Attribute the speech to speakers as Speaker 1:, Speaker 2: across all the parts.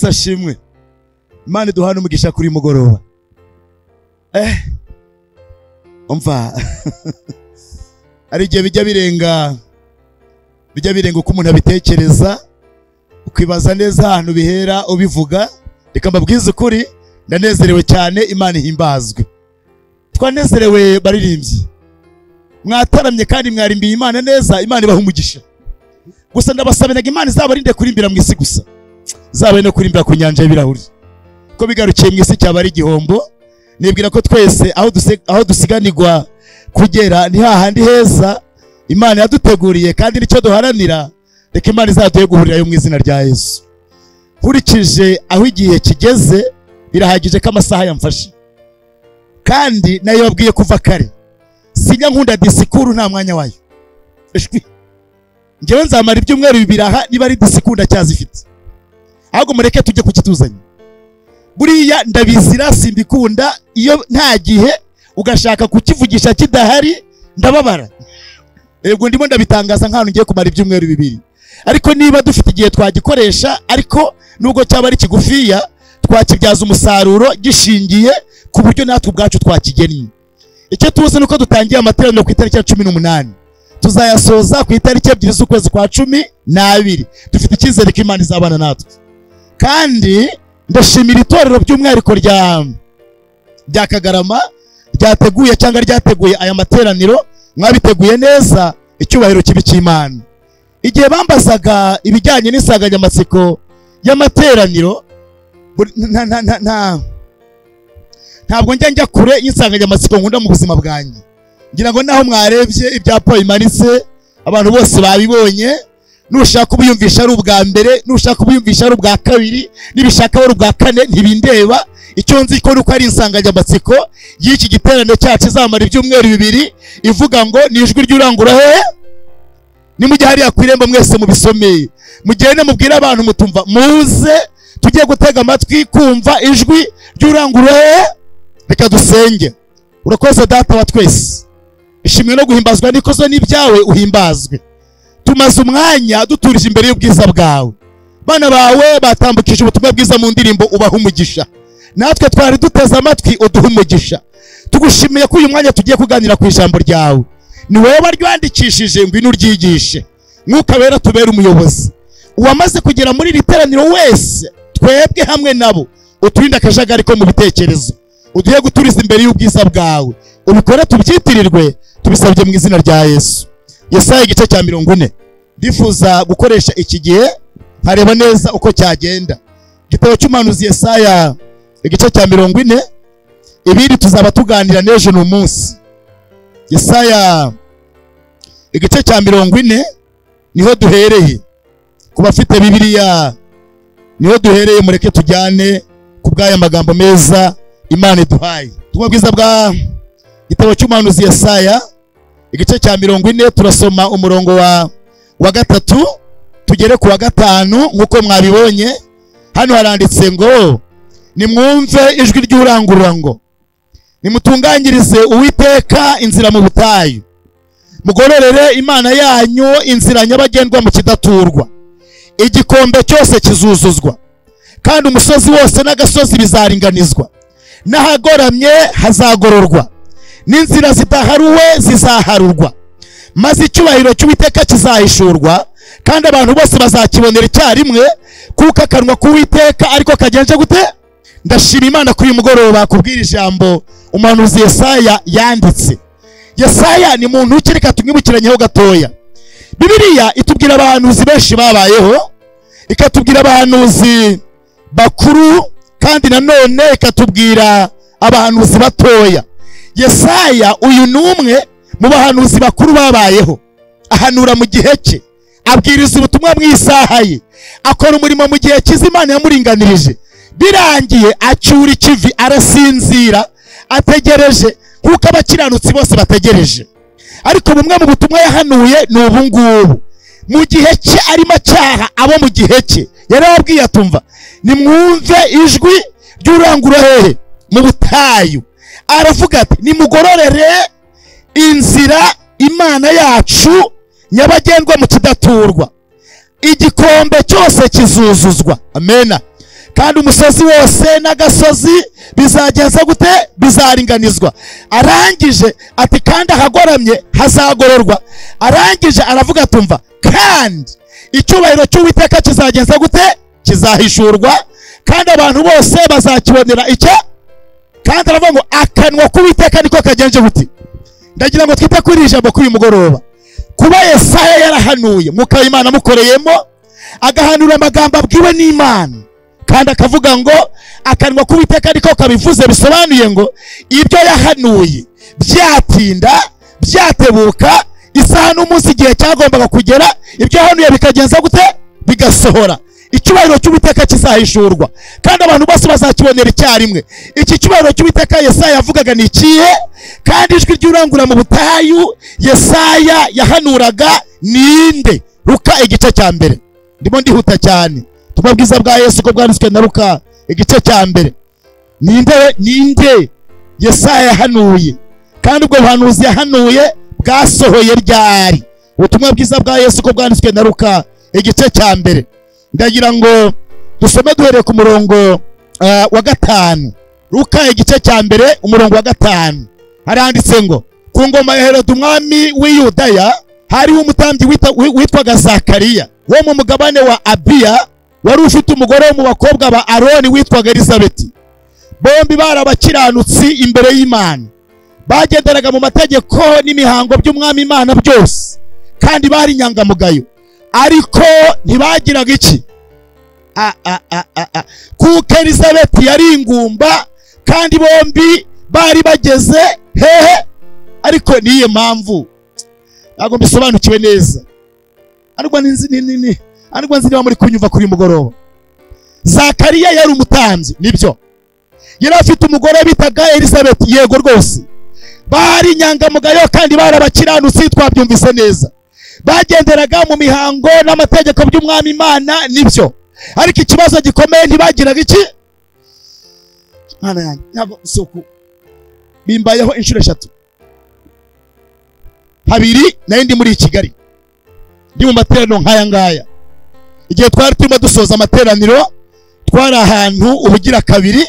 Speaker 1: Yesu ashimwe. Imana iduhane umugisha kuri mugoroba. Umva ari igihe bijya birenga uko umuntu abitekereza, ukibaza neza ahantu bihera ubivuga. Reka mbabwize ukuri, ndanezerewe cyane, Imana ihimbazwe. Twanezerewe baririmbyi, mwataramye kandi mwarimbiye Imana neza, Imana ibaha umugisha. Gusa ndabasabiraga Imana izabarinde kurimbira mu isi gusa, izabarinde no kurimbira ku nyanja y'ibirahuri, ko bigarukiye mu isi cyaba ari igihombo. Nibwira ko twese aho dusiganirwa kugera ni hahandi heza Imana yaduteguriye, kandi nicyo duharanira. Reka Imana izaduhe guhurirayo mu izina rya Yesu. Nkurikije aho igihe kigeze, birahagije ko amasaha yamfashe, kandi nayo babwiye kuva kare. Sinya nkunda disikuru nta mwanya wayo. Njyewe nzamara ibyumweru bibiri aha niba ari disikuru ndacyazifite, ahubwo mureke tujye kukituzanya. Buriya ndabizira, simbikunda iyo nta gihe ugashaka kukivugisha kidahari, ndababara. Yego ndimo ndabitangaza nk'ahantu ngiye kumara ibyumweru bibiri, ariko niba dufite igihe twagikoresha, ariko nubwo cyaba ari kigufiya twakibyaza umusaruro gishingiye ku buryo natwe ubwacu twakigennye. Icyo tuzi nuko dutangiye amateraniro ku itariki ya 18, tuzayasoza ku itariki 2 z'ukwezi kwa 12. Dufite icyizere ko Imana izabana natwe. Kandi ndashimira itorero by'umwihariko rya Kagarama ryateguye cyangwa ryateguye aya materaniro. Mwabiteguye neza, icyubahiro kibi cy'Imana. Igihe bambazaga ibijyanye n'insanganyamatsiko y'amateraniro, ntabwo njya kure y'insanganyamatsiko nkunda mu buzima bwanjye. Ngira ngo naho mwarebye ibyapa bimanitse, abantu bose babibonye. Nushaka ubiyumvisha ari ubwa mbere, nushaka ubiyumvisha ari ubwa kabiri, nibishaka ari ubwa kane, ntibindeba. Icyo nzi ko nuko ari insanganyamatsiko y'iki giterane cyacu izamara ibyumweru bibiri, ivuga ngo ni ijwi ry'urangura he. Nimujye hariya ku irembo mwese mubisomeye, mugende mubwire abantu mutumva, muze tugiye gutega amatwi kumva ijwi ry'urangura he. Reka dusenge. Urakoze Data wa twese, ishimwe no guhimbazwa n'ikozo n'ibyawe uhimbazwe. Tumaze umwanya duturije imbere y'ubwiza bwawe. Bana bawe batambukije ubutumwa bwiza mu ndirimbo, ubaha umugisha. Natwe twari duteze amatwi, uduha umugisha. Tugushimiye ko uyu mwanya tugiye kuganira ku ijambo ryawe. Ni wowe waryandikishije, ngwino uryigishe. Mwuka Wera tubere umuyobozi. Uwamaze kugera muri iri teraniro wese, twebwe hamwe nabo, uturinde akajagari ko mu bitekerezo, uduhe guturiza imbere y'ubwiza bwawe. Ubikore tubyitirirwe, tubisabye mu izina rya Yesu. Yesaya igice cya 40. Ndifuza gukoresha iki gihe nkareba neza uko cyagenda. Igitabo cy'umuhanuzi Yesaya igice cya 40, ibindi tuzaba tuganira n'ejo ni umunsi. Yesaya igice cya 40 niho duhereye. Ku bafite Bibiliya niho duhereye, mureke tujyane ku bw'aya magambo meza Imana iduhaye. Ubutumwa bwiza bwa igitabo cy'umuhanuzi Yesaya igice cya 40, turasoma umurongo wa 3 tugere ku wa 5 nkuko mwabibonye. Hano haranditse ngo nimwumve ijwi ry'urangurura ngo nimutunganyirize Uwiteka inzira mu butayu, mugororere Imana yanyu inzira nyabagendwa mu kidaturwa. Igikombe cyose kizuzuzwa, kandi umusozi wose n'agasozi bizaringanizwa, n'ahagoramye hazagororwa, n'inzira zidaharuwe zizaharurwa, maze icyubahiro cy'Uwiteka kizahishurwa, kandi abantu bose bazakibonera icyarimwe, kuko akanwa k'Uwiteka ariko kagenje gute. Ndashima Imana kuri uyu mugoroba kubwira ijambo umuhanuzi Yesaya yanditse. Yesaya ni muntu ki? Reka tumwibukiranyeho gatoya. Bibiliya itubwira abahanuzi benshi babayeho, ikatubwira abahanuzi bakuru, kandi nanone ikatubwira abahanuzi batoya. Yesaya uyu ni umwe mu bahanuzi bakuru babayeho. Ahanura mu gihe cye, abwiriza ubutumwa mu isaha ye, akora umurimo mu gihe cyiza Imana yamuringanirije. Birangiye acyura ikivi, arasinzira, ategereje kuko abakiranutsi bose bategereje. Ariko bumwe mu butumwa yahanuye ni ubu ngubu. Mu gihe cye arimo acyaha abo mu gihe cye, yarababwiye atumva, nimwumve ijwi ry'urangurura hehe mu butayu. Aravuga ati nimugororere inzira Imana yacu nyabagendwa mu kidaturwa, igikombe cyose kizuzuzwa. Amena. Kandi umusozi wose n'agasozi bizagenza gute? Bizaringanizwa. Arangije ati kandi ahagoramye hazagororwa. Arangije aravuga atumva kandi icyubahiro cy'Uwiteka kizagenza gute? Kizahishurwa, kandi abantu bose bazakibonera icyo. Kandi aravuga ngo akanwa k'Uwiteka niko kagenje gute. Ndagira ngo twite kuri ijambo kuri mugoroba. Kuba Yesaya yarahanuye, Mwuka w'Imana amukoreyemo, agahanura amagambo abwiwe n'Imana, kandi akavuga ngo akanwa k'Uwiteka niko kabivuze, bisobanuye ngo ibyo yahanuye byatinda byatebuka, isaha n'umunsi igihe cyagombaga kugera, ibyo yahanuye bikagenza gute? Bigasohora. Icyubahiro cy'Uwiteka kizahishurwa, kandi abantu bose bazakibonera icyarimwe. Iki cyubahiro cy'Uwiteka Yesaya yavugaga ni ikihe? Kandi ijwi ry'urangura mu butayu Yesaya yahanuraga ninde? Luka igice cya mbere. Ndimo ndihuta cyane. Ubutumwa bwiza bwa Yesu ko bwanditswe na Luka igice cya mbere. Ninde Yesaya yahanuye? Kandi ubwo buhanuzi yahanuye bwasohoye ryari? Ubutumwa bwiza bwa Yesu ko bwanditswe na Luka igice cya mbere. Ndagira ngo dusome duhereye ku murongo wa 5. Luka igice cya mbere umurongo wa 5. Haranditse ngo ku ngoma ya Herode umwami w'i Yudaya hariho umutambyi witwaga Zakariya wo mu mugabane wa Abiya, wari ufite umugore wo mu bakobwa ba Aroni witwaga Elizabeti. Bombi bari abakiranutsi imbere y'Imana, bagenderaga mu mategeko n'imihango by'umwami Imana byose, kandi bari inyangamugayo. Ariko ntibagiraga iki? Kuko Elizabeti yari ingumba, kandi bombi bari bageze hehe? Ariko niye mpamvu ntabwo mbisobanukiwe neza, ariko nzi niba muri kunyumva kuri mugoroba. Zakariya yari umutambyi, nibyo. Yari afite umugore bitaga Elizabeti, yego rwose. Bari inyangamugayo kandi bari abakiranutsi, twabyumvise neza. Bagenderaga mu mihango n'amategeko by'umwami Imana, nibyo. Ariko ikibazo gikomeye ntibagiraga iki? Mana yanjye, ntabwo suku bimbayeho inshuro 3. Habiri nari ndi muri Kigali, ndi mu materaniro nk'aya ngaya. Igihe twari turimo dusoza amateraniro, twari ahantu ubugira kabiri,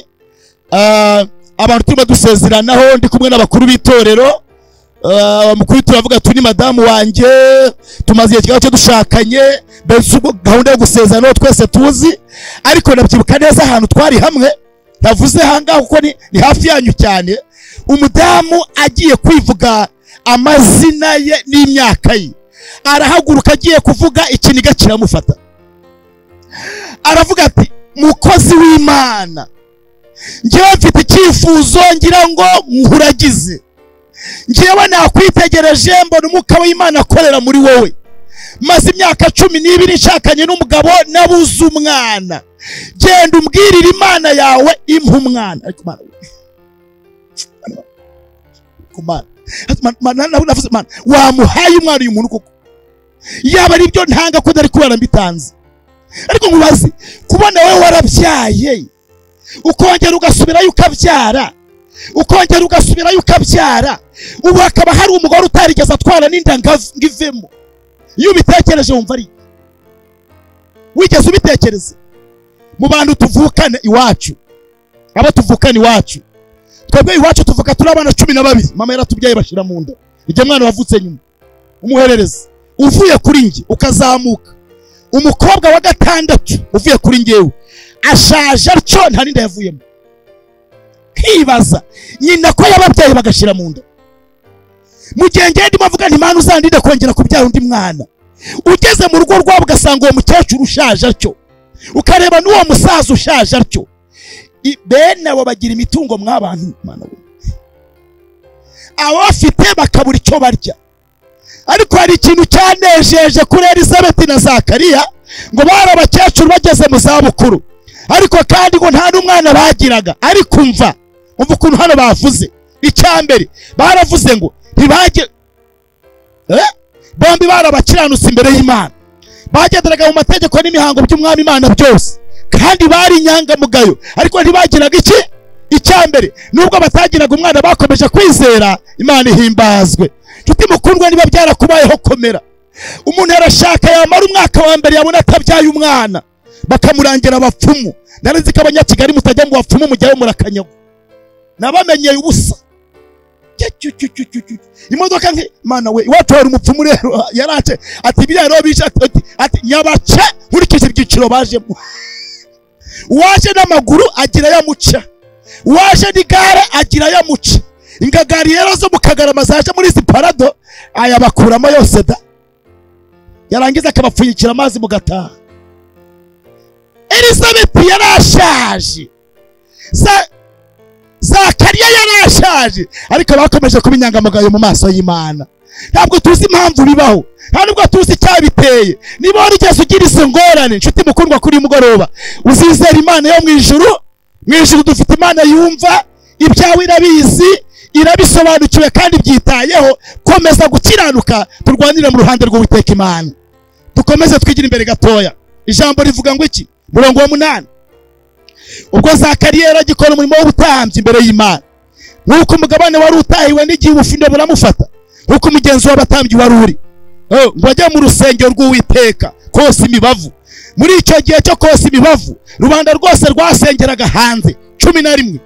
Speaker 1: abantu turimo dusezeranaho, ndi kumwe n'abakuru b'itorero. Mukuru turavuga turi madamu wanjye, tumaze igihe cyo dushakanye, mbese ubwo gahunda yo gusezerana twese tuzi. Ariko ndabyibuka neza ahantu twari hamwe, navuze hangaho kuko ni hafi yanyu cyane. Umudamu agiye kwivuga amazina ye n'imyaka ye, arahaguruka agiye kuvuga, ikiniga kiramufata. Aravuga ati mukozi w'Imana, njyewe mfite icyifuzo ngira ngo nkuragize. Njyewe nakwitegereje mbona Umwuka w'Imana akorera muri wowe. Maze imyaka 12 nshakanye n'umugabo nabuze umwana. Genda umbwirire Imana yawe impa umwana. Ariko Mana, wamuhaye umwana uyu muntu koko? Yaba ari byo ntanga ko ndari kubara mbitanze. Ariko nkubaze, kubona wowe warabyaye, ukongera ugasubirayo ukabyara, ukongera ugasubirayo ukabyara, ubu hakaba hari umugore utarigeze atwara n'inda ngivemo. Iyo ubitekereje wumva ari wigeze ubitekereza? Mu bantu tuvukana iwacu, abo tuvukana iwacu, twebwe iwacu tuvuka turi abana 12. Mama yaratubyaye bashira mu nda. Ijye mwana wavutse nyuma umuherereza uvuye kuri nge ukazamuka, umukobwa wa 6 uvuye kuri ngewe ashaje atyo nta n'inda yavuyemo. Nkibaza nyina ko yababyaye bagashira mu nda. Mu gihe ngiye ndimo mvuga nti Mana uzandinde kongera kubyara undi mwana, ugeze mu rugo rwabo ugasanga uwo mukecuru ushaje atyo, ukareba n'uwo musaza ushaje atyo, bene abo bagira imitungo mw'abantu. Mana we, abafite bakabura icyo barya. Ariko hari ikintu cyanejeje kuri Elizabeti na Zakariya, ngo bari abakecuru bageze mu zabukuru, ariko kandi ngo nta n'umwana bagiraga. Ariko umva ukuntu hano bavuze. Icya mbere baravuze ngo ntibage, bombi bari abakiranutsi imbere y'Imana, bagenderaga mu mategeko n'imihango by'umwami Imana byose, kandi bari inyangamugayo. Ariko ntibagiraga iki? Icya mbere, nubwo batagiraga umwana bakomeje kwizera Imana ihimbazwe. Nshuti mukundwa, niba byarakubayeho komera. Umuntu arashaka yamara umwaka wa mbere yabona atabyaye umwana, Bakamurangira abapfumu. Nari ko abanyakigali mutajya mu bapfumu mujyayo murakanyago. Nabamenyeye ubusa. Imodoka nki mana we iwacu hari umupfumu rero yarace ati biriya rero bice ati nyabace nkurikije ibyiciro bajemo. Uwaje n'amaguru agira yamuca, uwaje n'igare agira yamuca. Ingagari rero zo mu Kagarama zaje muri izi parado ayabakuramo yose da, yarangiza akabapfunyikira amazi mu gataha. Elizabeth yarashaje, Zakariya yarashaje, ariko bakomeje kuba inyangamugayo mu maso y'Imana. Ntabwo tuzi impamvu bibaho, nta nubwo tuzi icyabiteye. Niba warigeze ugira izo ngorane, nshuti mukundwa, kuri mugoroba uzizera Imana yo mu ijuru. Mu ijuru dufite Imana yumva ibyawe, irabizi, irabisobanukiwe kandi byitayeho. Komeza gukiranuka, turwanire mu ruhande rw'Uwiteka Imana. Dukomeze twigire imbere gatoya. Ijambo rivuga ngo iki? Murongo wa 8. Ubwo Zakariya yaragikora umurimo w'ubutambyi imbere y'Imana, nk'uko umugabane wari utahiwe n'igihe ubufindo buramufata, nk'uko umugenzi w'abatambyi wari uri, ngo ajye mu rusengero rw'Uwiteka kosa imibavu. Muri icyo gihe cyo kosa imibavu, rubanda rwose rwasengeraga hanze. 11.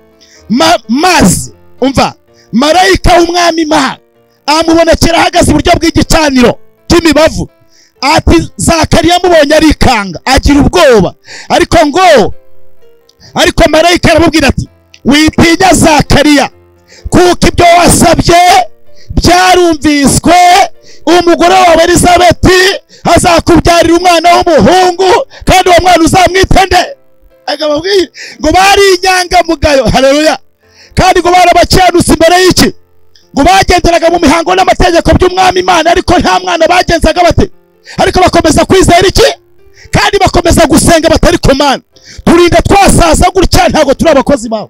Speaker 1: Maze umva, marayika w'Umwami Imana amubonekera ahagaze iburyo bw'igicaniro cy'imibavu. Ati Zakariya amubonye arikanga, agira ubwoba. Ariko marayika aramubwira ati witinya Zakariya, kuko ibyo wasabye byarumviswe. Umugore wawe Elizabeth azakubyarira umwana w'umuhungu, kandi uwo mwana uzamwite nde? Akababwira ngo bari inyangamugayo. Haleluya. Kandi ngo barabakiranutse imbere y'iki? Ngo bagenderaga mu mihango n'amategeko by'Umwami Imana, ariko nta mwana bagenzaga bate, ariko bakomeza kwizera iki? Kandi bakomeza gusenga batari komana. Turinda twasaza gutya, ntabwo turi abakozi bawe.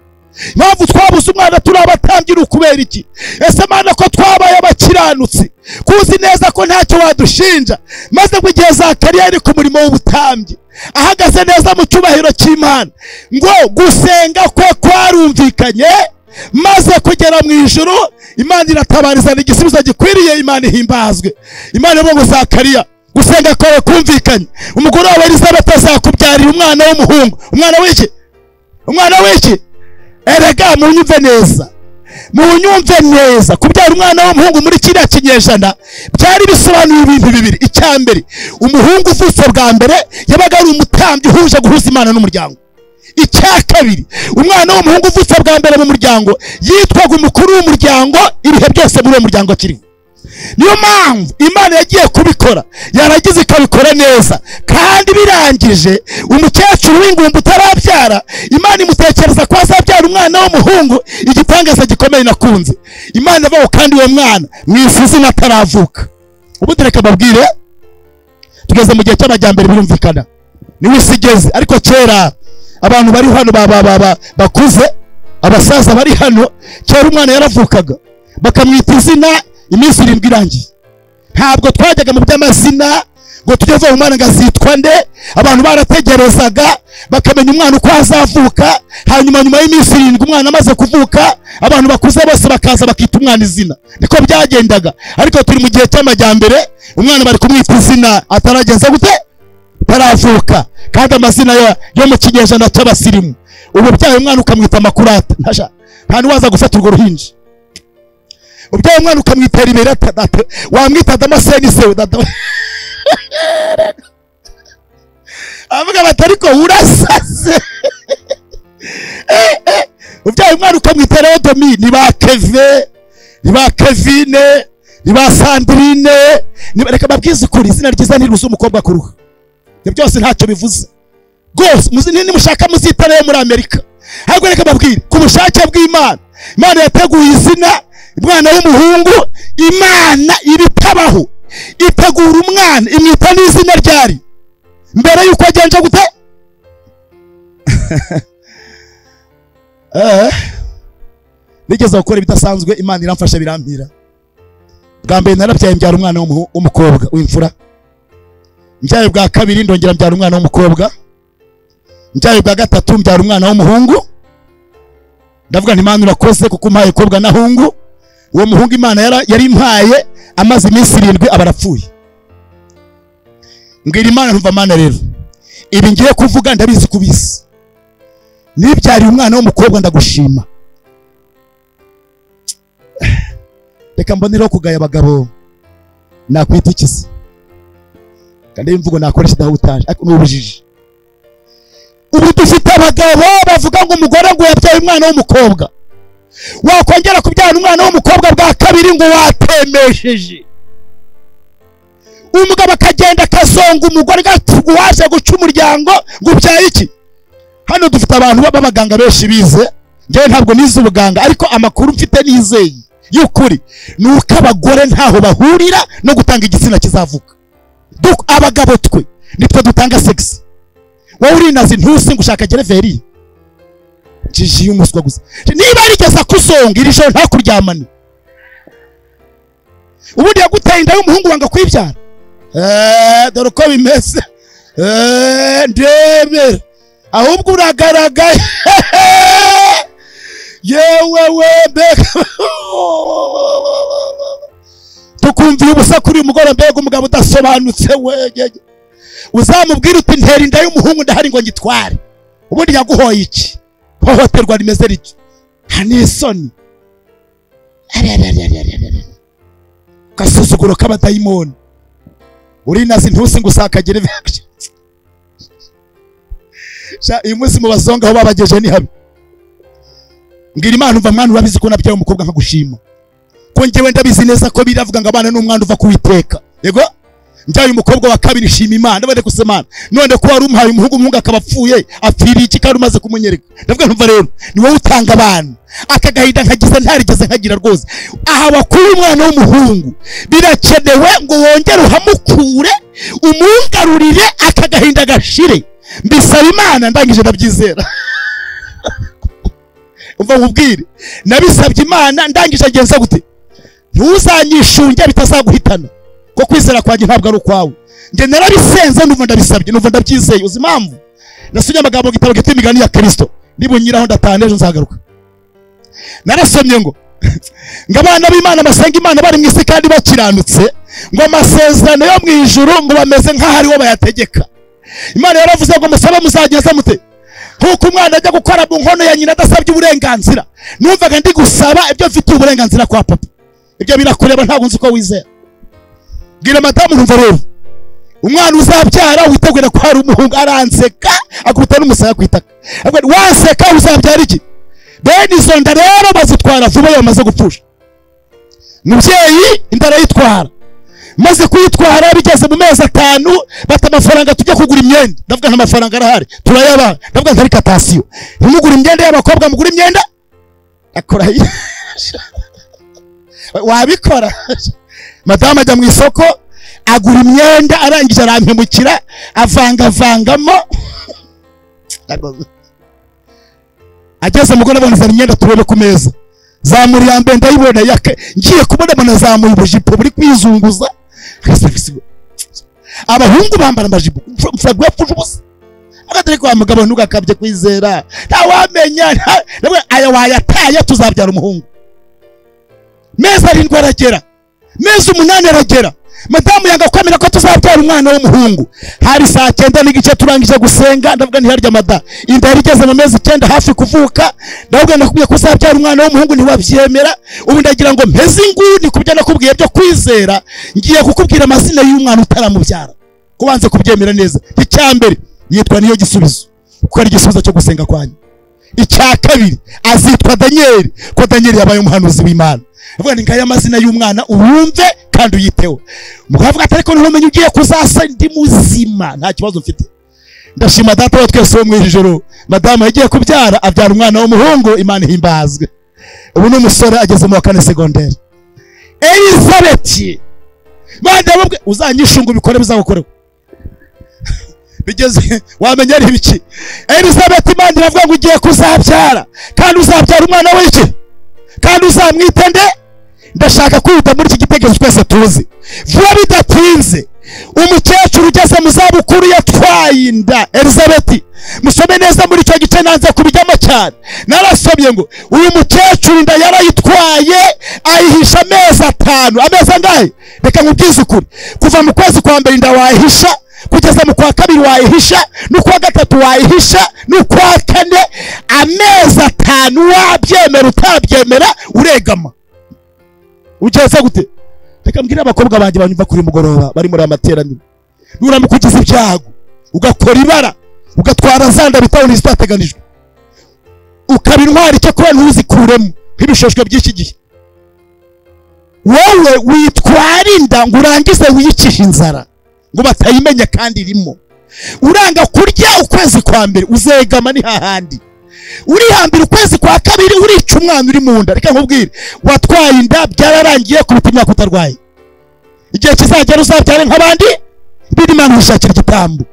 Speaker 1: Impamvu twabuze umwana turi abatambyi ni ukubera iki? Ese Mana ko twabaye abakiranutsi, kuzi neza ko ntacyo wadushinja? Maze ngo igihe Zakariya ari ku murimo w'ubutambyi ahagaze neza mu cyubahiro cy'Imana, ngo gusenga kwe kwarumvikanye, maze kugera mu ijuru Imana iratabarizana igisubizo gikwiriye. Imana ihimbazwe. Imana ivuga ngo Zakariya, gusenga kwawe kumvikanye, umugore wawe Elizabeth azakubyarira umwana w'umuhungu. Umwana w'iki? Umwana w'iki? Erega munyumve neza, munyumve neza. Kubyara umwana w'umuhungu muri kiriya kinyejana byari bisobanuye ibintu bibiri. Icya mbere, umuhungu uvutse bwa mbere yabaga ari umutambyi uhuje guhuza Imana n'umuryango. Icya kabiri, umwana w'umuhungu uvutse bwa mbere mu muryango yitwaga umukuru w'umuryango ibihe byose muri uwo muryango akiriho. Niyo mpamvu Imana yagiye kubikora, yaragize ikabikora neza. Kandi birangije, umukecuru w'ingumba utarabyara, Imana imutekereza ko azabyara umwana w'umuhungu. Igitangaza gikomeye nakunze, Imana ibaho kandi uwo mwana mwisi izina ataravuka. Ubundi reka babwire, tugeze mu gihe cy'amajyambere birumvikana, niwe isi igeze. Ariko kera abantu bari hano bakuze, abasaza bari hano, kera umwana yaravukaga bakamwita izina iminsi 7 irangiye. Ntabwo twajyaga mu by'amazina ngo tujye vuba umwana ngo azitwa nde. Abantu barategerezaga bakamenya umwana uko azavuka, hanyuma nyuma y'iminsi 7 umwana amaze kuvuka, abantu bakuze bose bakaza bakita umwana izina. Niko byagendaga. Ariko turi mu gihe cy'amajyambere, umwana bari kumwita izina atarageza gute? Ataravuka. Kandi amazina yo mu kinyejana cy'abasirimu, ubu byaye umwana ukamwita Makurata, nta n'uwaza gufata urwo ruhinja. Ubyaye umwana ukamwitera ibere, wamwita Damascene se avuga bati ariko urasaze. Ubyaye umwana ukamwitera Odomi, ni ba Keve, ni ba Kevine, ni ba Sandrine. Reka babwize ukuri, izina ryiza ntiruza umukobwa kuruha. Ibyo byose ntacyo bivuze rwose. Nimushaka muzitare muri Amerika. Ahubwo reka babwire, ku bushake bw'Imana, Imana yateguye izina umwana w'umuhungu. Imana ibitabaho itegura umwana imwita n'izina ryari mbere yuko agenje gute? Nigeze gukora ibidasanzwe, Imana iramfasha birampira. Bwa mbere narabyaye mbyara umwana w'umukobwa w'imfura. Mbyaye bwa kabiri ndongera mbyara umwana w'umukobwa. Mbyaye bwa gatatu mbyara umwana w'umuhungu. Ndavuga nti Imana urakoze kuko umpaye kobwa na hungu. Uwo muhungu Imana yari impaye amaze iminsi 7 aba arapfuye. Mbwira Imana ntumva Mana rero, Ibi ngiye kuvuga ndabizi kubizi. Nibyariye umwana w'umukobwa ndagushima. Reka mboneraho kugaya abagabo nakwita ikisi. Kandi imvugo nakoresha idahutaje ariko n'ubujiji. Ubu dufite abagabo bavuga ngo umugore ngo yabyaye umwana w'umukobwa, wakongera kubyara umwana w'umukobwa bwa kabiri ngo watemesheje. Umugabo akagenda akazonga umugore waje guca umuryango ngo ubyaye iki. Hano dufite abantu b'abaganga benshi bize, njyewe ntabwo nize ubuganga ariko amakuru mfite nizeye y'ukuri nuko abagore ntaho bahurira no gutanga igitsina kizavuka. Abagabo twe nitwe dutanga sex. Wowe urinazi ntusi ngo ushaka gereveri jiji y'umuswa gusa. Niba arigeza kuzonga iri joro ntakuryamane. Ubundi yaguteye inda y'umuhungu wanga kwibyara. Dore uko bimeze. Ndebera ahubwo uragaragaye. Yewe we mbega tukumviye ubusa kuri uyu mugore, mbega umugabo udasobanutse we. Uzamubwira uti ntera inda y'umuhungu ndahari ngo ngitware. Ubundi yaguhoye iki? Hohoterwa rimeze rito. Nta isoni. Gasuzuguro k'abadayimoni. Urinazi ntusi ngo usakagere. Uyu munsi mu bazonga aho babageje ni habi. Mbwira Imana umva mwana urabizi ko nabyaye umukobwa nkagushima. Ko njyewe ndabizi neza ko biravuga ngo abana n'umwana uva kuwiteka. Yego? Njyaye umukobwa wa kabiri shima Imana ndabone kusemana. None ko wari umuhaye umuhungu, umuhungu akaba apfuye, apfiriye iki kandi umaze kumunyereka. Ndavuga ntumva rero ni wowe utanga abana. Akagahinda nkagize ntarigeze nkagira rwose. Aha wakuye umwana w'umuhungu birakenewe ngo wongere uhamukure, umungarurire akagahinda gashire. Mbisaba Imana ndangije ndabyizera. Umva nkubwire, nabisabye Imana ndangije agenza gute? Ntuzanyishunge bitazaguhitana. Ko kwizera kwanjye ntabwo ari ukwawe. Nge narabisenze numva ndabisabye, numva ndabyizeye. Uzi impamvu? Nasomye amagambo mu gitabo gitwa Imigani ya Kristo. Nibunyiraho ndatana ejo nzagaruka. Narasomye ngo abana b'Imana basenga Imana bari mu isi kandi bakiranutse, ngo amasezerano yo mu ijuru ngo bameze nk'aho ariwo bayategeka. Imana yaravuze ngo musabe muzageza mute. Nkuko umwana ajya gukora mu nkono ya nyina adasabye uburenganzira. Numvaga ndi gusaba ibyo mfite uburenganzira kwa papa. Ibyo birakureba ntabwo nzi uko wizera. Bwira madamu numva rero umwana uzabyara witegura ko hari umuhungu aranseka akubita n'umusaya kwitaka. Waseka uzabyara iki? Bene izo nda rero bazitwara vuba iyo bamaze gupfusha. Mubyeyi inda arayitwara. Maze kuyitwara bigeze mu mezi 5 bata amafaranga tujya kugura imyenda. Ndavuga nta mafaranga arahari turayaba. Ndavuga ntari katasiyo. Ntimugura imyenda y'abakobwa, mugura imyenda akora wabikora. Madamu ajya mu isoko agura imyenda arangije arampemukira avangavangamo. Ageze mugore abona imyenda turebe ku meza. Zamuri ya mbere ndayibona yake ngiye kubona mbona zamuye ubujipo buri kwizunguza. Abahungu bambara amajipo mfragwe yapfuje ubusa. Agatari kwa mugabo ntugakabye kwizera. Ntawamenya aya wayataye tuzabyara umuhungu. Mezi 7 aragera, mezi 8 aragera. Madamu yanga kwemera ko tuzabyara umwana w'umuhungu. Hari saa 9:15 turangije gusenga, ndavuga nti harya mada inda yarigeze mu mezi 9 hafi kuvuka. Ndavuga nakubwiye ko uzabyara umwana w'umuhungu ntiwabyemera. Ubu ndagira ngo mpeze inguni kubyo nakubwiye byo kwizera. Ngiye kukubwira amazina y'umwana utaramubyara kubanze kubyemera neza. Icya mbere yitwa Niyo Gisubizo, kuko ari igisubizo cyo gusenga kwanyu. Icya kabiri azitwa Daniel, ko Daniel yabaye umuhanuzi w'Imana. Avuga ni ngaya amazina y'umwana uwumve kandi uyiteho. Mukavuga ati ariko ntumenye ugiye kuzasa ndi muzima nta kibazo mfite. Ndashima data wa twese wo mu ijuru. Madamu yagiye kubyara abyara umwana w'umuhungu, Imana ihimbazwe. Ubu ni umusore ageze mu wa 4 secondaire. Elizabeth madamu uzanyishunga ubikore bizagukorewe. Bigeze wamenya ari ibiki. Elizabeth Imana iravuga ngo ugiye kuzabyara kandi uzabyara umwana w'iki kandi uzamwite nde. Ndashaka kwihuta muri iki gitekerezo twese tuzi. Vuba bidatinze umukecuru ugeze mu zabukuru yatwaye inda. Elizabeth musome neza muri icyo gice nanze kubijyamo cyane. Narasomye ngo uyu mukecuru inda yarayitwaye ayihisha amezi 5. Amezi angahe? Reka nkubwize ukuri, kuva mu kwezi kwa mbere inda wayihisha kugeza Kugeza mu kwa kabiri wayihisha, n'ukwa gatatu wayihisha, n'ukwa kane, amezi 5 wabyemera utabyemera uregama. Ugeze gute? Reka mbwire abakobwa banjye banyumva kuri mugoroba bari muri amateraniro, nuramuka ugize ibyago ugakora ibara ugatwara zanda bitawuni zitateganijwe, ukaba intwari icyo kuba ntuzikuremo nk'ibishoshwe by'iki gihe, wowe witwara inda ngo urangize wiyicishe inzara ngo batayimenya kandi irimo. Uranga kurya ukwezi kwa mbere uzegama ni hahandi, urihambira ukwezi kwa kabiri urica umwana uri mu nda. Reka nkubwire, watwaye inda byararangiye kuruta imyaka utarwaye. Igihe kizagera uzabyare nk'abandi, ibindi Imana ishakira igitambo.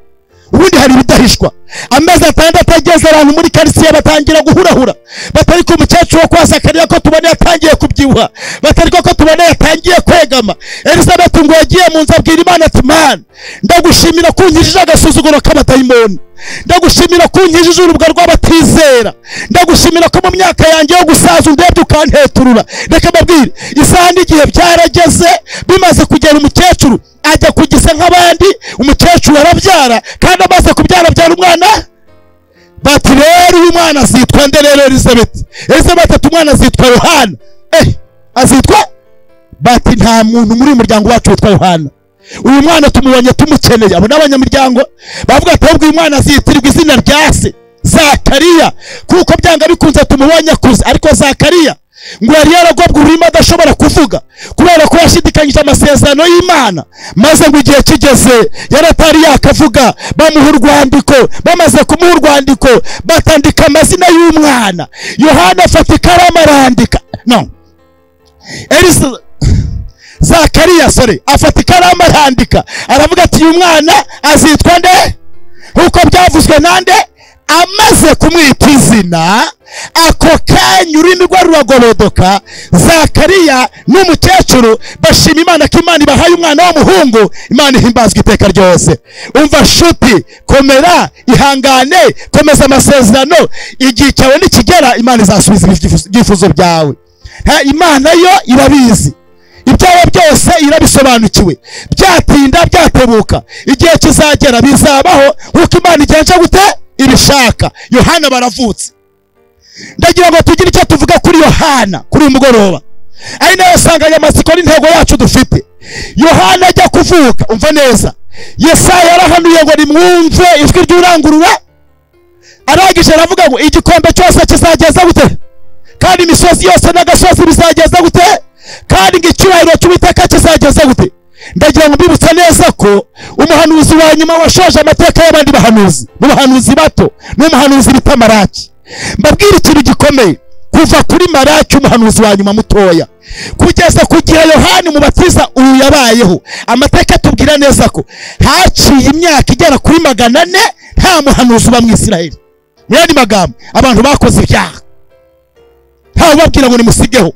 Speaker 1: Ubundi hari ibidahishwa. Amezi 6 ageze abantu muri karitsiye batangira guhurahura, batari ko umukecuru wo kwa Zakariya ko tubone yatangiye kubyibuha, batari ko tubone yatangiye kwegama. Elizabeth ngo yagiye mu nzu abwira Imana ati Mana, ndagushimira ko unkijije agasuzuguro k'abadayimoni, ndagushimira ko unkijije urubwa rw'abatizera, ndagushimira ko mu myaka yanjye yo gusaza undebye ukanteturura. Reka mbabwire, isaha n'igihe byarageze, bimaze kugera umukecuru ajya kugisa nk'abandi. Umukecuru arabyara, kandi amaze kubyara abyara umwana. Bati rero uyu mwana azitwa nde rero Elizabeth? Elizabeth ati umwana azitwa Yohana. Azitwa? Bati nta muntu muri uyu muryango wacu witwa Yohana. Uyu mwana tumubonye tumukeneye. Abo n'abanyamuryango bavuga ati ahubwo uyu mwana azitirirwa izina rya se Zakariya, kuko byanga bikunze tumubonye akuze. Ariko Zakariya ngo yari yaragobwa ururimi adashobora kuvuga kubera ko yashidikanyije amasezerano y'Imana. Maze ngo igihe kigeze yaratari yakavuga, bamuha urwandiko. Bamaze kumuha urwandiko batandika amazina y'umwana. Yohana afata ikaramu arandika. No, Zakariya sorry, afata ikaramu arandika, aravuga ati uyu mwana azitwa nde nkuko byavuzwe nande? Amaze kumwita izina, ako kanya ururimi rwe ruragorodoka. Zakariya n'umukecuru bashima Imana ko Imana ibahaye umwana w'umuhungu. Imana ihimbazwa iteka ryose. Umva shuti, komera, ihangane, komeza amasezerano. Igihe cyawe nikigera Imana izasubiza ibyifuzo byawe. Imana yo irabizi, ibyawe byose irabisobanukiwe. Byatinda byatebuka, igihe kizagera bizabaho nkuko Imana igenje gute ibishaka. Yohana baravutse. Ndagira ngo tugire icyo tuvuga kuri Yohana kuri uyu mugoroba, ari nayo nsanganyamatsiko n'intego yacu dufite. Yohana ajya kuvuka, umva neza, Yesaya yarahanuye ngo nimwumve ijwi ry'urangurura. Arangije aravuga ngo igikombe cyose kizageza gute, kandi imisozi yose n'agasozi bizageza gute, kandi ngo icyubahiro cy'Uwiteka kizageza gute. Ndagira ngo mbibutse neza ko umuhanuzi wa nyuma washoje amateka y'abandi bahanuzi, mu bahanuzi bato, n'umuhanuzi bita Maraki. Mbabwira ikintu gikomeye, kuva kuri Maraki umuhanuzi wa nyuma mutoya kugeza ku gihe Yohana Umubatiza uyu yabayeho, amateka atubwira neza ko haciye imyaka igera kuri 400 nta muhanuzi uba mu Isiraheli. Mu yandi magambo, abantu bakoze ibyaha, ntawe ubabwira ngo nimusigeho.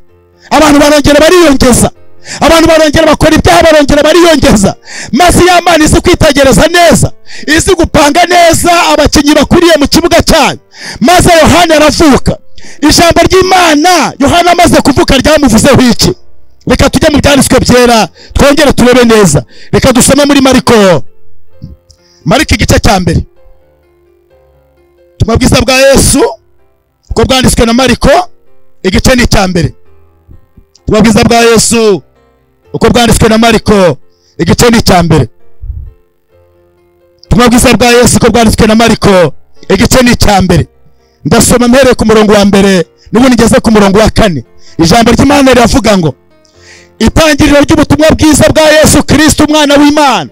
Speaker 1: Abantu barongera bariyongeza, abantu barongera bakora ibyaha, barongera bariyongeza. Maze ya Mana izi kwitegereza neza, izi gupanga neza abakinnyi bakwiriye mu kibuga cyayo. Maze Yohana aravuka. Ijambo ry'Imana Yohana amaze kuvuka ryamuvuzeho iki? Reka tujye mu byanditswe byera twongere turebe neza. Reka dusome muri Mariko, Mariko igice cya mbere. Ubutumwa bwiza bwa Yesu uko bwanditswe na Mariko igice ni icya mbere. Ubutumwa bwiza bwa Yesu uko bwanditswe na Mariko igice ni icya mbere. Ubutumwa bwiza bwa Yesu uko bwanditswe na Mariko igice ni icya mbere. Ndasoma mpereye ku murongo wa mbere n'ubundi ngeze ku murongo wa kane. Ijambo ry'Imana riravuga ngo itangiriro ry'ubutumwa bwiza bwa Yesu Kristo umwana w'Imana,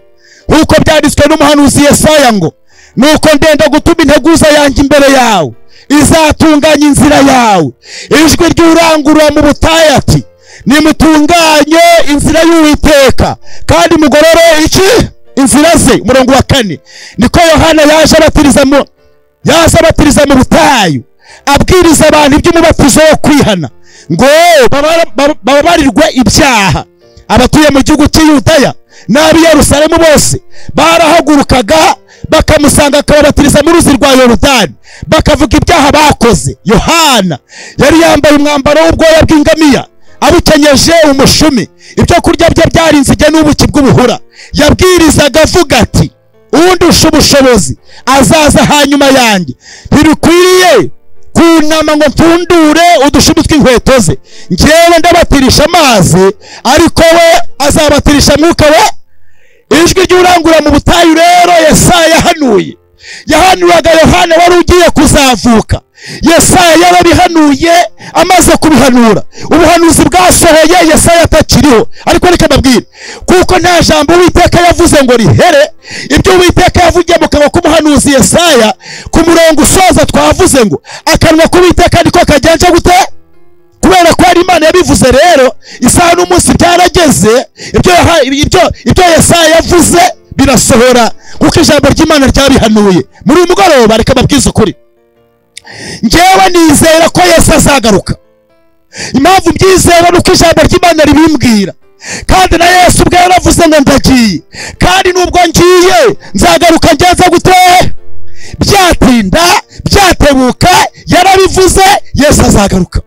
Speaker 1: nk'uko byanditswe n'umuhanuzi Yesaya ngo nuko ndenda gutuma integuza yanjye imbere yawe, izatunganya inzira yawe. Ijwi ry'urangurura mu butayu ati nimutunganye inzira y'Uwiteka, kandi mugorore iki inzira ze. Umurongo wa kane, niko Yohana yaje abatiriza mu butayu, abwiriza abantu iby'umubatizo wo kwihana ngo bababarirwe ibyaha. Abatuye mu gihugu cy'i Yudaya n'ab'i Yerusalemu bose barahagurukaga bakamusanga akababatiriza mu ruzi rwa Yorodani, bakavuga ibyaha bakoze. Yohana yari yambaye umwambaro w'ubwoya bw'ingamiya, abukenyeje umushumi, ibyo kurya bye byari inzige n'ubuki bw'ubuhura. Yabwirizaga avuga ati Undusha ubushobozi azaza hanyuma yanjye, ntibikwiriye kunama ngo mfundure udushumi tw'inkweto ze. Njyewe ndabatirisha amazi, ariko we azabatirisha mwuka we. Ijwi ry'urangura mu butayu rero Yesaya yahanuye, yahanuraga Yohana wari ugiye kuzavuka. Yesaya yarabihanuye, amaze kubihanura ubuhanuzi bwasohoye Yesaya atakiriho. Ariko reka mbabwire, kuko nta jambo Uwiteka yavuze ngo rihere, ibyo Uwiteka yavugiye mu kanwa k'umuhanuzi Yesaya ku murongo usoza twavuze ngo akanwa k'Uwiteka niko kagenje gute? Kubera ko ari Imana yabivuze rero, isaha n'umunsi byarageze, ibyo Yesaya yavuze birasohora, kuko ijambo ry'Imana ryabihanuye. Muri uyu mugoroba reka mbabwize ukuri, njyewe nizera ko Yesu azagaruka. Impamvu mbyizera nuko ijambo ry'Imana ribimbwira, kandi na Yesu ubwe yaravuze ngo ndagiye, kandi nubwo ngiye nzagaruka ngenze gute? Byatinda byatebuka, yarabivuze, Yesu azagaruka.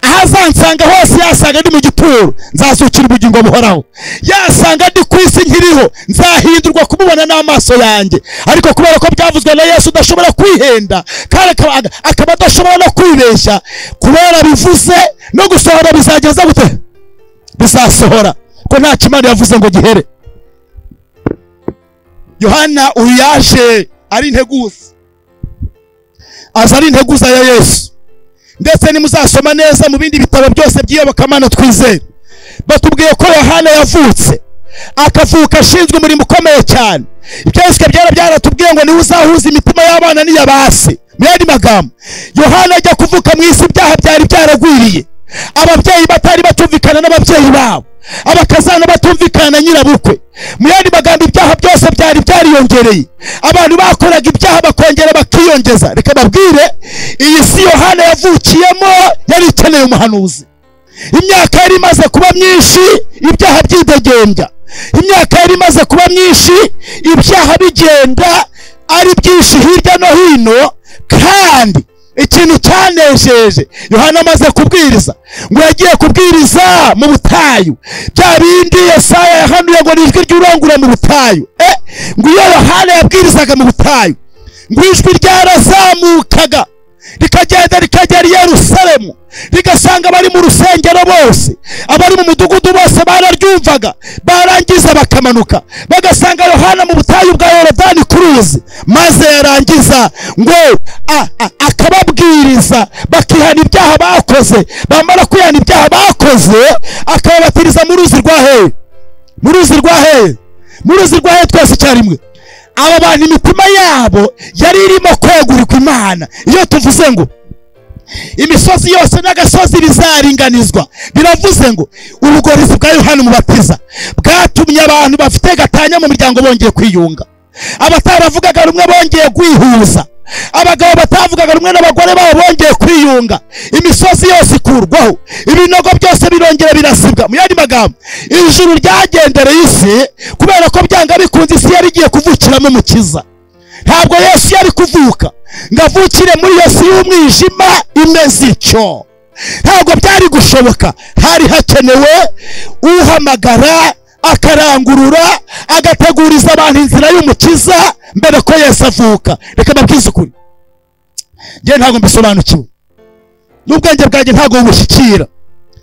Speaker 1: Aho azansanga hose, yasanga ndi mu gituro nzazukira ubugingo buhoraho, yasanga ndi ku isi nkiriho nzahindurwa kumubona n'amaso yanjye. Ariko kubera ko byavuzwe na Yesu udashobora kwihenda, kandi akaba adashobora no kwibeshya, kubera bivuze no gusohora bizageza gute? Bizasohora, ko nta Imana yavuze ngo gihere. Yohana uyu yaje ari integuza, aza ari integuza ya Yesu. Ndetse nimuzasoma neza mu bindi bitabo byose by'iyobokamana twizera, batubwiye ko Yohana yavutse, akavuka ashinzwe umurimo ukomeye cyane. Ibyanditswe byera byaratubwiye ngo niwe uzahuza imitima y'abana n'iy'abase. Mu yandi magambo, Yohana ajya kuvuka mu isi ibyaha byari byaragwiriye, ababyeyi batari batumvikana n'ababyeyi babo, abakazana batumvikana na nyirabukwe. Mu yandi magambo, ibyaha byose byari byariyongereye, abantu bakoraga ibyaha bakongera bakiyongeza. Reka babwire, iyi si Yohana yavukiyemo yari ikeneye umuhanuzi. Imyaka yari imaze kuba myinshi ibyaha byidegembya, imyaka yari imaze kuba myinshi ibyaha bigenda ari byinshi hirya no hino. Kandi ikintu cyanejeje Yohana amaze kubwiriza, ngo yagiye kubwiriza mu butayu, bya bindi Yesaya yahanuye ngo ni ijwi ry'urangura mu butayu. Ngo iyo Yohana yabwirizaga mu butayu, ngo ijwi ryarazamukaga rikagenda rikagera i Yerusalemu, rigasanga abari mu rusengero bose, abari mu mudugudu bose bararyumvaga, barangiza bakamanuka bagasanga Yohana mu butayu bwa Yorodani ku ruzi, maze yarangiza ngo akababwiriza bakihana ibyaha bakoze. Bamara kwihana ibyaha bakoze, akababatiriza mu ruzi rwa hehe? Mu ruzi rwa hehe? Mu ruzi rwa hehe? Twese icyarimwe. Aba bantu imitima yabo yari irimo kwegurirwa Imana. Iyo tuvuze ngo imisozi yose n'agasozi bizaringanizwa, biravuze ngo ubugorizi bwa Yohana Umubatiza bwatumye abantu bafite gatanya mu miryango bongeye kwiyunga, abataravugaga rumwe bongeye kwihuza, abagabo batavugaga rumwe n'abagore babo bongeye kwiyunga, imisozi yose ikurwaho, ibinogo byose birongera birasibwa. Mu yandi magambo, ijuru ryagendereye isi, kubera ko byanga bikunze isi yari igiye kuvukiramo Umukiza. Ntabwo Yesu yari kuvuka ngo avukire muri iyo si y'umwijima imeze ityo, ntabwo byari gushoboka. Hari hakenewe uhamagara, akarangurura, agateguriza abantu inzira y'Umukiza mbere ko Yesu avuka. Reka mbabwize ukuri, njye ntabwo mbisobanukiwe, n'ubwenge bwanjye ntabwo bubushyikira,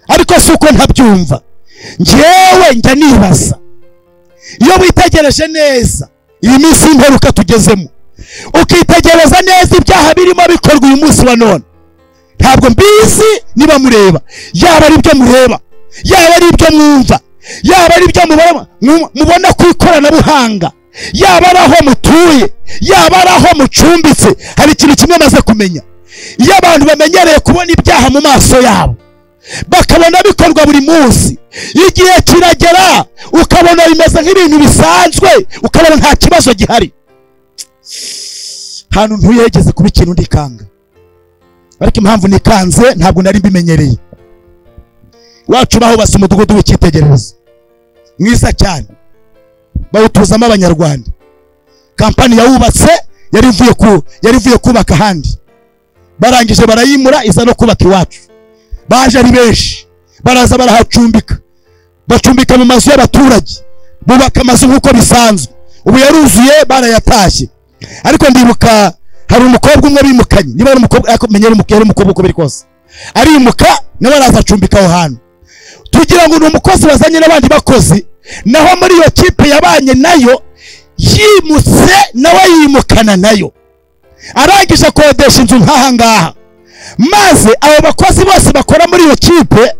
Speaker 1: ariko si uko ntabyumva. Njyewe njya nibaza, iyo witegereje neza iyi minsi y'imperuka tugezemo, ukitegereza neza ibyaha birimo bikorwa uyu munsi wa none, ntabwo mbizi niba mureba, yaba ari ibyo mureba, yaba ari ibyo mwumva, yaba ari ibyo mubona ku ikoranabuhanga, yaba ari aho mutuye, yaba ari aho mucumbitse. Hari ikintu kimwe maze kumenya, iyo abantu bamenyereye kubona ibyaha mu maso yabo, bakabona bikorwa buri munsi, igihe kiragera ukabona bimeze nk'ibintu bisanzwe, ukabona nta kibazo gihari. Hano ntuyegeze kuba ikintu ndikanga, ariko impamvu nikanze ntabwo nari mbimenyereye. Iwacu bahubatse umudugudu w'icyitegererezo mwiza cyane, bawutuzamo Abanyarwanda. Kampani yawubatse yari ivuye kubaka ahandi, barangije barayimura iza no kubaka iwacu. Baje ari benshi, baraza barahacumbika, bacumbika mu mazu y'abaturage, bubaka amazu nk'uko bisanzwe. Ubu yaruzuye barayatashye. Ariko ndibuka hari umukobwa umwe bimukanye, niba ari umukobwa ariko menyera umukobwa uko biri kose, arimuka nawe araza acumbika aho hantu. Tugira ngo ni umukozi wazanye n'abandi bakozi, naho muri iyo kipe yabanye nayo yimutse nawe yimukana nayo, arangije akodesha inzu nk'aha ngaha. Maze abo bakozi bose bakora muri iyo kipe,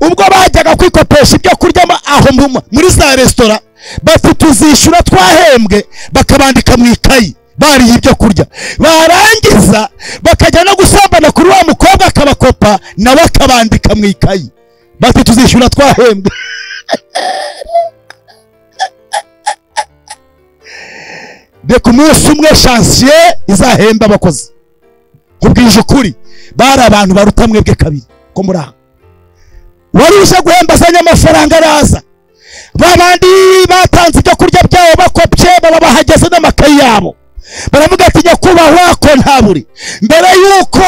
Speaker 1: ubwo bajyaga kwikopesha ibyo kurya aho muri za resitora, bati tuzishyura twahembwe, bakabandika mu ikayi bariye ibyo kurya. Barangiza bakajya no gusambana kuri wa mukobwa akabakopa, nawe akabandika mu ikayi, bati tuzishyura twahembwe. Reka umunsi umwe chantier izahemba abakozi. Kubwije ukuri, bari abantu baruta mwebwe kabiri ko muri aha. Wari uje guhemba azanye amafaranga araza, babandi batanze ibyo kurya byabo bakopye, baba bahageze n'amakayi yabo, baravuga ati nyakubahwa ko ntaburi, mbere yuko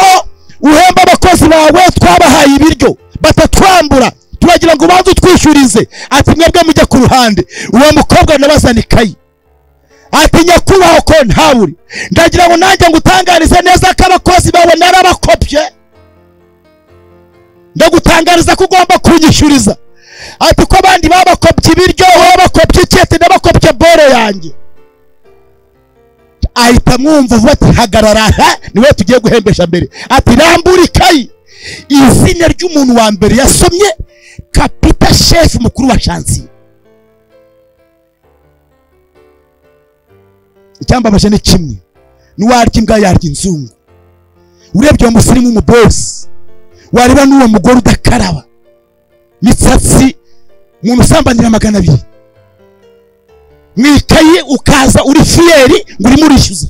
Speaker 1: uhemba abakozi bawe twabahaye ibiryo batatwambura, turagira ngo ubanze utwishyurize. Ati mwebwe mujye ku ruhande. Uwo mukobwa nabazana ikayi, ati nyakubahwa ko ntaburi, ndagira ngo nanjye ngutangarize neza ko abakozi bawe narabakopye, ndagutangariza ko ugomba kunyishyuriza. Ati ko abandi babakopye ibiryo, wowe bakopye iki? Ati nabakopye boro yanjye. Ahita mwumva vuba ati hagarara aha, niwe tugiye guhembesha mbere. Ati rambura ikayi. Izina ry'umuntu wa mbere yasomye, kapita chef mukuru wa chantier. Icyambabaje ni kimwe, n'uwarya imbwa yarya inzungu. Urebye uwo musirimu w'umubosi, wareba n'uwo mugore udakaraba mitsatsi, umuntu usambanira 200 mu ikayi, ukaza uri fiyeri ngo urimo urishyuza.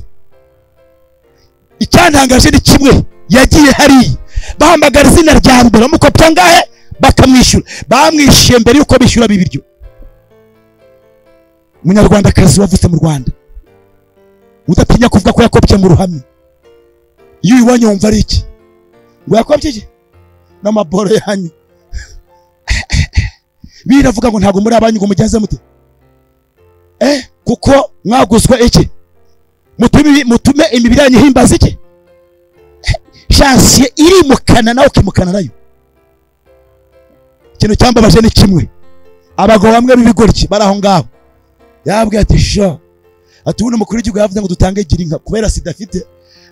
Speaker 1: Icyantangaje ni kimwe, yagiye hariya bahamagara izina rya mbere bamukopya ngahe, bakamwishyura. Bamwishyuye mbere yuko bishyura ibiryo. Umunyarwandakazi wavutse mu Rwanda udatinya kuvuga ko yakopye mu ruhame, iyo ubibonye wumva ari iki? Ngo yakopye iki? N'amaboro yanyu. Biravuga ngo ntabwo muri abanyu ngo mugenze mute, kuko mwaguzwe iki? Mutume imibiri yanyu ihimbaza iki? Chantier irimukana nawe ukimukana nayo. Ikintu cyambabaje ni kimwe, abagabo bamwe b'ibigoryi bari aho ngaho, yabwiye ati sha, ati ubundi umukuru w'igihugu yavuze ngo dutange gira inka kubera sida afite,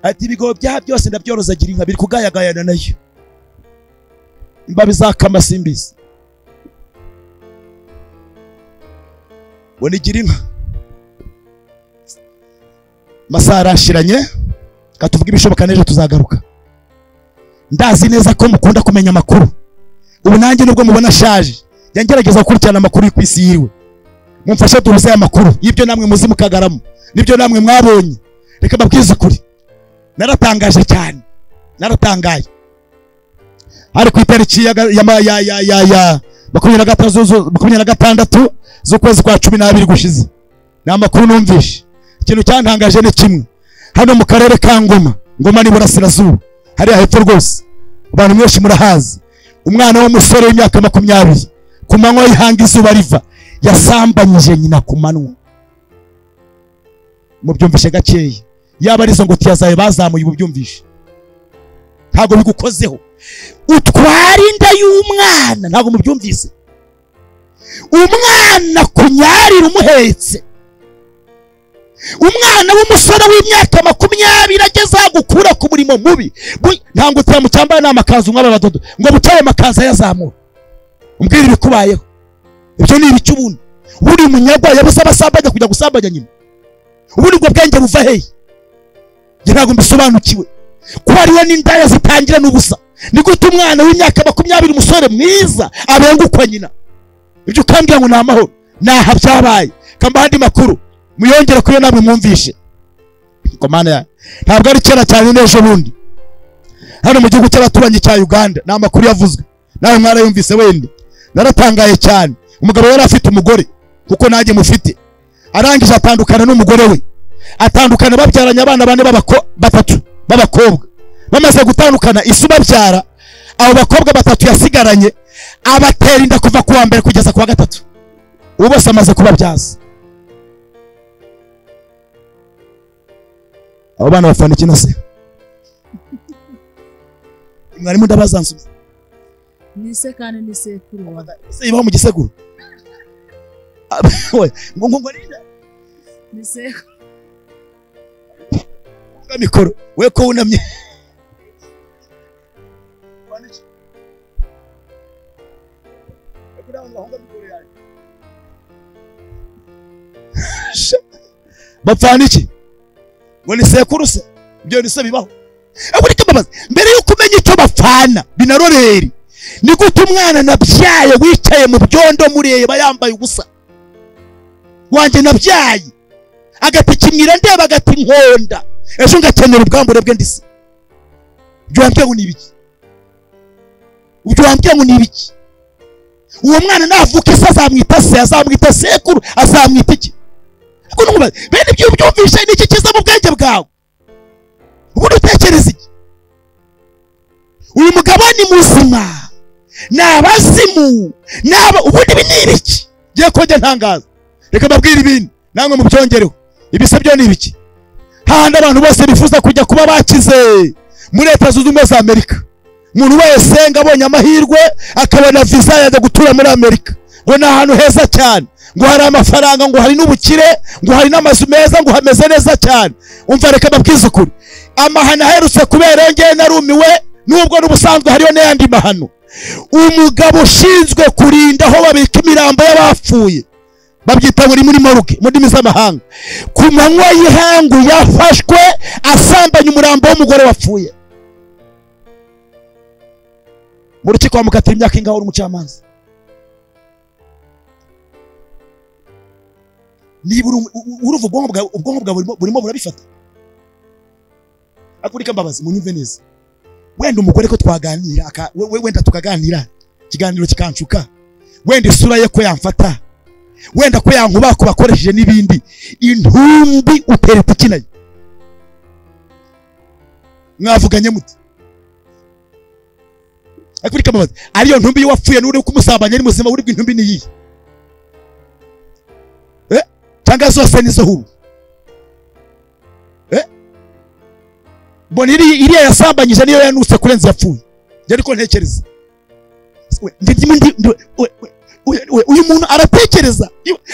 Speaker 1: ati ibigo byaha byose ndabyoroza gira inka, biri kugayagayana nayo, imbabi zakama simbizi, ngo ni gira inka. Amasaha arashiranye, katuvuga ibishoboka n'ejo tuzagaruka. Ndazi neza ko mukunda kumenya amakuru. Ubu nanjye nubwo mubona ashaje, njya ngerageza gukurikirana amakuru ku isi yiriwe. Mumfashe duhuze aya makuru y'ibyo namwe muzi mukagaramo, nibyo namwe mwabonye. Reka mbabwize ukuri, naratangaje cyane, naratangaye. Hari ku itariki ya 26 z'ukwezi kwa 12 gushize, ni amakuru numvishe. Ikintu cyantangaje ni kimwe, hano mu karere ka Ngoma, Ngoma ni burasirazuba, hariya hepfo rwose, abantu mwinshi murahazi. Umwana w'umusore w'imyaka 20 ku manywa y'ihanga izuba riva, yasambanyije nyina ku manywa. Mubyumvishe gakeya, yaba arizo ngutiya zawe bazamuye ububyumvishe, ntabwo bigukozeho. Utwara inda y'umwana, ntabwo mubyumvise. Umwana kunyarira umuhetse, umwana w'umusore w'imyaka 20 ageze gukura ku murimo mubi, ntabwo turamucyambaye n'amakanzu nk'aba badodo ngo bucaye amakanzu ayazamura. Umbwira ibikubayeho, ibyo ni ibiki? Ubundi buri munyagwa yabuze abasambanya kujya gusambanya nyina. Ubundi ubwo bwenge buva hehe? Njye ntabwo mbisobanukiwe. Ko hariho n'indaya zitangira n'ubusa. Ni gute umwana w'imyaka 20 umusore mwiza abengukwa nyina? Ibyo ukambwira ngo ni amahoro? Naha byabaye. Kamba andi makuru muyongere kuyo namwe mwumvishe. Komana ya ntabwo ari kera cyane, n'ejo bundi hano mu gihugu cy'abaturanyi cya Uganda, ni amakuru yavuzwe nawe mwarayumvise wenda. Naratangaye cyane. Umugabo yari afite umugore, kuko nanjye mufite, arangije atandukana n'umugore we, atandukana babyaranye abana bane batatu b'abakobwa. Bamaze gutandukana isu babyara abo bakobwa batatu yasigaranye, abatera inda kuva ku wa mbere kugeza ku wa gatatu, ubu bose amaze kubabyaza. Abo bana bafana iki na se? Mwarimu ndabazansubiza.
Speaker 2: Ni se kandi ni sekuru wawe.
Speaker 1: Se ibaho mu gisekuru. Ngo ngo ninde?
Speaker 2: Ni sekuru.
Speaker 1: Mikoro we ko wunamye. Bapfana iki? Ngo ni sekuru se? Ibyo ni se bibaho. Ariko mbabaza mbere yuko umenya icyo bapfana binaroreri, ni gute umwana nabyaye wicaye mu byondo mureba yambaye ubusa wanjye nabyaye agatikimira ndeba agati nkonda, ejo ngakenera ubwambure bwe ndise? Ibyo wambwiye ngo ni ibiki? Ibyo wambwiye ngo ni ibiki? Uwo mwana navuka se azamwita se, azamwita sekuru, azamwita iki? Bene ibyo ubyumvishe ni iki kiza mu bwenge bwawe? Ubundi utekereza iki? Uyu mugabo ni muzima, ni abazimu, naba ubundi ibi ni ibiki? Ngiye kongera ntangaza, reka mbabwire ibintu namwe mubyongereho. Ibise byo ni ibiki? Hahandi abantu bose bifuza kujya kuba bakize muri Leta Zunze Ubumwe za Amerika, umuntu wese ngo abonye amahirwe akabona visa yajya gutura muri Amerika, ngo ni ahantu heza cyane, ngo hari amafaranga, ngo hari n'ubukire, ngo hari n'amazu meza, ngo hameze neza cyane. Umva reka mbabwize ukuri, amahano aherutse kubera ngewe narumiwe, nubwo n'ubusanzwe hariyo n'ayandi mahano. Umugabo ushinzwe kurinda aho babika imirambo y'abapfuye, babyita muri morgue mu ndimi z'amahanga, ku manywa y'ihangu yafashwe asambanya umurambo w'umugore wapfuye. Mu rukiko bamukatira imyaka ingaho umucamanza. Niba uruva ubwonko bwawe burimo burabifata. Akurika mbabazi munyumve neza. Wenda umugore ko twaganira, wenda tukaganira ikiganiro kikanshuka, wenda isura ye ko yamfata, wenda ko yankuba kubakoresheje n'ibindi, intumbi utereta ikinaye. Mwavuganye muti? Akurika mbabazi, ariyo ntumbi wapfuye n'uri kumusabanya ari muzima, uri bw'intumbi ni yihe? Cyangwa zose nizo huru? Mbona iriya yasambanyije niyo yanutse kurenza yapfuye. Njye ariko ntekereza. Uyu muntu aratekereza.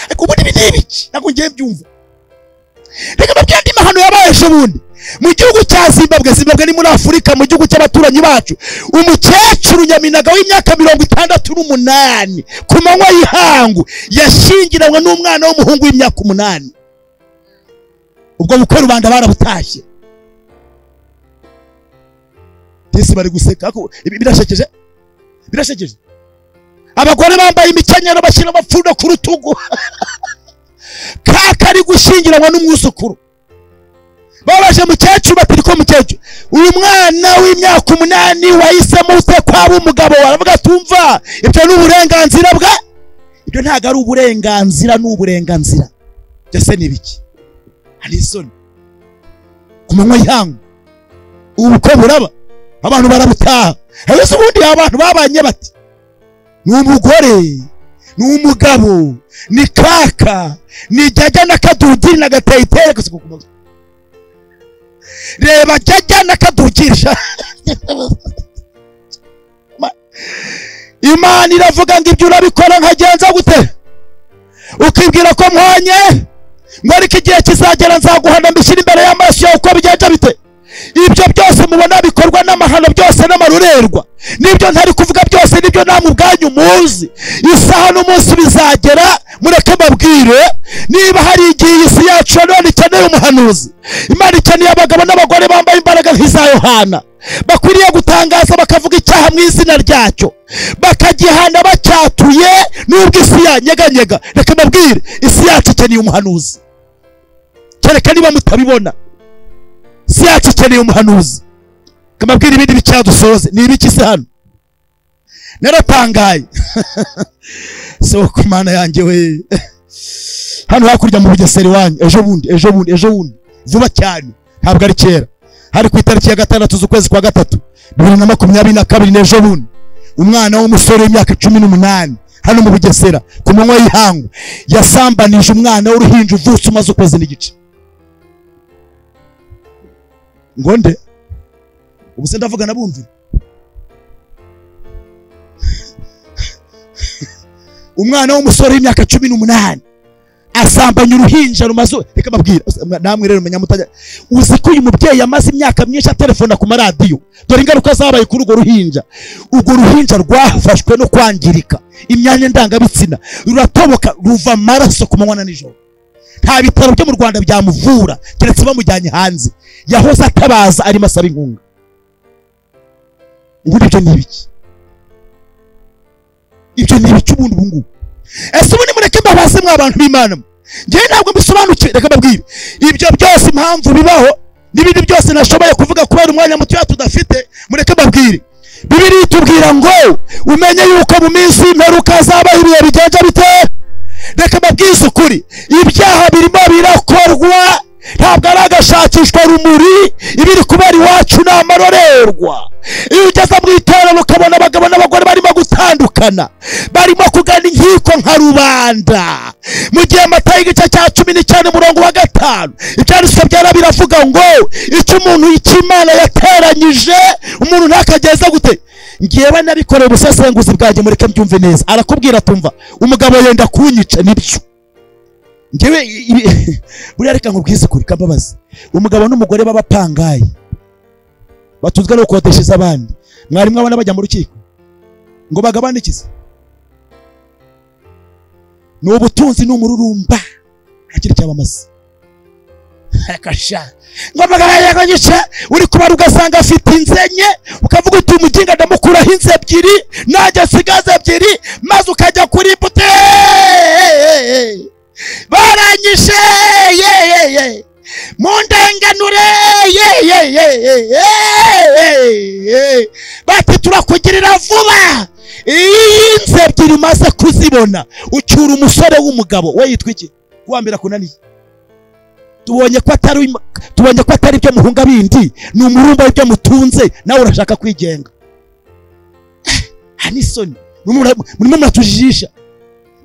Speaker 1: Ariko ubundi ibi ni ibiki? Ntabwo ngiye mbyumva. Reka mbabwire andi mahano yabaye ejo bundi. Mu gihugu cya Zimbabwe, Zimbabwe ni muri Afurika, mu gihugu cy'abaturanyi bacu, umukecuru nyaminaga w'imyaka 68 ku manywa y'ihangu yashyingiranywe n'umwana w'umuhungu w'imyaka 8. Ubwo bukwe rubanda barabutashye. Disi bari guseka, birashekeje, birashekeje. Abagore bambaye imikenyero bashyira amapfundo ku rutugu. Kaka ari gushyingiranwa n'umwuzukuru. Babaje mukecuru bati ko mukecuru, uyu mwana w'imyaka 8 wahisemo ute kwaba umugabo? Aravuga tumva ibyo ni uburenganzira bwa, ibyo ntago ari uburenganzira, ni uburenganzira. Byose ni ibiki? Hari isoni ku manywa y'ihangu ubukwe buraba, abantu barabutaha. Ese ubundi abantu babanye bati ni umugore, ni umugabo, ni kaka, ni jajya na kadudiri na gateyitere. Reba jajya na kadugisha. Imana iravuga ngo ibyo urabikora nkagenza gute? Ukibwira ko mwanye, ngo ariko igihe kizagera nzaguhana mbishyira imbere y'amaso yawe uko bigenza bite? Ibyo byose mubona bikorwa n'amahano byose n'amarorerwa, nibyo ntari kuvuga byose, nibyo namwe ubwanyu muzi. Isaha n'umunsi bizagera, mureke mbabwire, niba hari igihe isi yacu none ikeneye umuhanuzi, Imana ikeneye abagabo n'abagore bambaye imbaraga nk'iza Yohana, bakwiriye gutangaza bakavuga icyaha mu izina ryacyo, bakagihana bacyatuye, nubwo isi yanyeganyega. Reka mbabwire, isi yacu ikeneye umuhanuzi. Kereka niba mutabibona, isi yacu ikeneye umuhanuzi. Kamabwira ibindi bicyadusoze ni ibiki se hano? Naratangaye. So ku Mana yanjye we. Hano hakurya mu Bugesera iwanyu ejo bundi, ejo bundi, ejo bundi, vuba cyane, ntabwo ari kera, hari ku itariki ya 6 z'ukwezi kwa 3 2022, n'ejo bundi, umwana w'umusore w'imyaka 18 hano mu Bugesera ku manywa y'ihangu yasambanije umwana w'uruhinja uvutse umaze ukwezi n'igice. Ngo nde? Ubu se ndavuga nabumvira. Umwana w'umusore w'imyaka 18 asambanya uruhinja rumaze, reka mbabwire namwe rero menya mutajya. Uzi ko uyu mubyeyi yamaze imyaka myinshi atelefona ku maradiyo, dore ingaruka zabaye kuri urwo ruhinja. Urwo ruhinja rwafashwe no kwangirika imyanya ndangabitsina, ruratoboka ruva amaraso ku manywa na nijoro. Nta bitaro byo mu Rwanda byamuvura keretse bamujyanye hanze. Yahoze atabaza arimo asaba inkunga. Ubundi ibyo ni ibiki? Ibyo ni ibiki ubundi ubu ngubu? Ese ubundi mureke mbabaze mwa abantu b'Imana, njyewe ntabwo mbisobanukiwe. Reka mbabwire ibyo byose impamvu bibaho n'ibindi byose nashoboye kuvuga kubera umwanya muto tudafite. Mureke mbabwire, Bibiliya itubwira ngo umenye yuko mu minsi y'imperuka hazabaho ibihe bigenza bite. Reka mbabwize ukuri, ibyaha birimo birakorwa, ntabwo ari agashakishwa rumuri, ibiri kubera iwacu ni amarorerwa. Iyo ugeze mu itorero ukabona abagabo n'abagore barimo gutandukana, barimo kugana inkiko nka rubanda, mu gihe Matayo igice cya 19 umurongo wa 5 ibyanditswe byera biravuga ngo icyo umuntu icy'Imana yateranyije umuntu ntakageza gute. Ngewe nabikoreye ubusesenguzi bwanjye, mureke mbyumve neza. Arakubwira tumva umugabo yenda kunyica, nibyo. Ngewe buriya reka nkubwize ukuri, kambabazi, umugabo n'umugore b'abapangayi batuzwa no gukodeshereza abandi, mwari mwabona bajya mu rukiko ngo bagabane iki? Ni ubutunzi n'umururumba, nta cyabamaze. Akasha ngo bagabane kunyica, uri kubara ugasanga afite inzu enye, ukavuga uti umuginga ndamukuraho inzu ebyiri najya asigaze ebyiri, maze ukajya kuri bute baranyishe ye mundenganure ye bati turakugirira vuba. Iyi nzu ebyiri umaze kuzibona ucyura umusore w'umugabo we yitwa iki? Kuwambira kunaniye. Tubonye ko atari ibyo muhunga bindi, ni umurumba w'ibyo mutunze, nawe urashaka kwigenga. Hanisoni murimo muratujijisha.